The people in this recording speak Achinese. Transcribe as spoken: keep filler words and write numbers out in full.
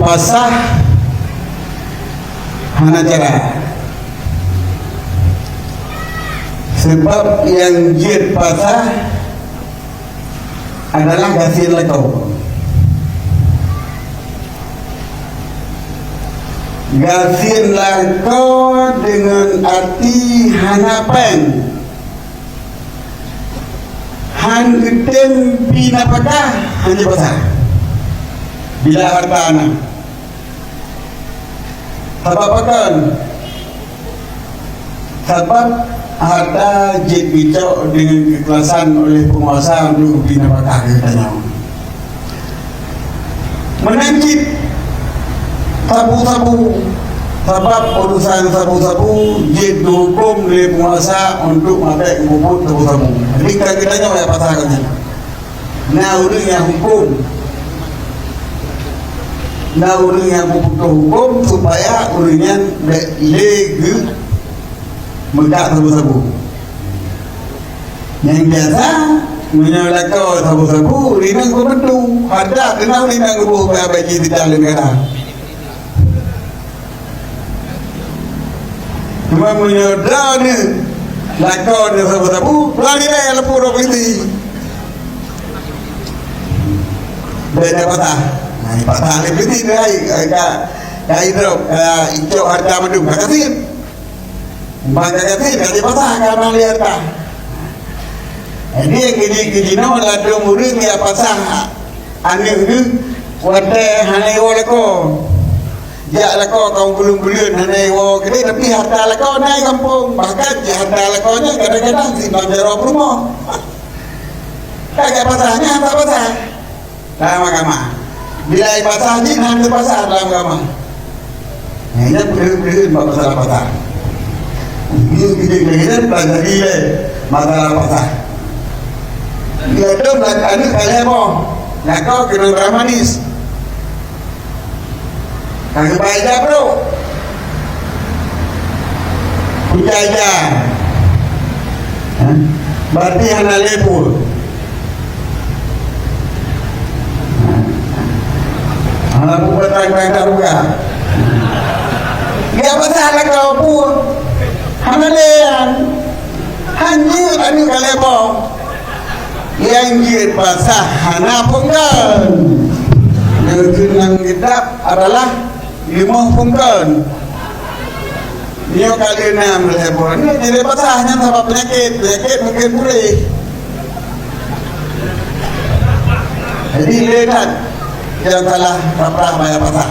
Pasah hana cara. Sabab nyang jeuet pasah adalah gasien lakoe. Gasien lakoe deungon até hana péng. Han geutem bie nafakah, hana pasah. Bila hareuta na. Sabab pakon? Sabab hareuta jeuet geucok deungon keukhlasan oleh peunguasa untuk bie nafakah keu geutanyoe. Meunan cit sabu-sabu, sabab urusan sabu-sabu jeuet geuhuköm lé peunguasa untuk maté geubuet sabu-sabu. Jadi, ka geutanyoe nyang pasah nyan. Na ureuëng nyang huköm, na ureuëng nyang geupeutoh huköm supaya ureuëng nyan bék lé geuh meugah sabu-sabu. Nyang biasa, meunyoe lakoe sabu-sabu, rinang peumeuntu. Adak keunan rinang geuboh bak baki sida lé negara. Cuma meunyoe droeneuh lakoe neuh sabu-sabu, lari lé leupah droe polisi. Beda patah. Nah, patah lé polisi, dah, ka, ka idrop, ka icok hareuta mandum, ka gasien. Bang ka gasien, ka dipasah, ka na lé hareuta. Jadi, nyang keuji, keuji nyoe ladôm ureuëng nyang pasah aneuëk geuh watée hana iwoe lakoe. Jak lakoe kaum buleuen-buleuen hana iwoe keudeh, tapi hareuta lakoe na i gampông. Bahkan cit hareuta lakoe nyan kadang-kadang simpan jaroe peurumoh. Ka geupasahnyan hana pasah. Lam agama. Bila ipasah jih, hana teupasah lam agama. Nah, nyan peue-peue bak masalah pasah. Ini kita kira pelajari lé masalah pasah. Dia tu nak anu kalai boh. Nak kau kena dramatis. Ka geubai ija brok. Puja ija. Hah? Berarti hana lé peue. Hana peue batang-batang buka. Ya, pasah lakoe peue. Hana lé nyan. Hana jeuet aneuëk ka lé boh. Nyang jeuet pasah hana pungkeun. Nyang keunong geudap adalah leumoh pungkeun. Nyoe ka lheueh nam lheueh boh. Nyoe jeuet pasah nyan sabab peunyakét. Peunyakét mungken puléh. Jadi lé that nyang salah kaprah baya pasah.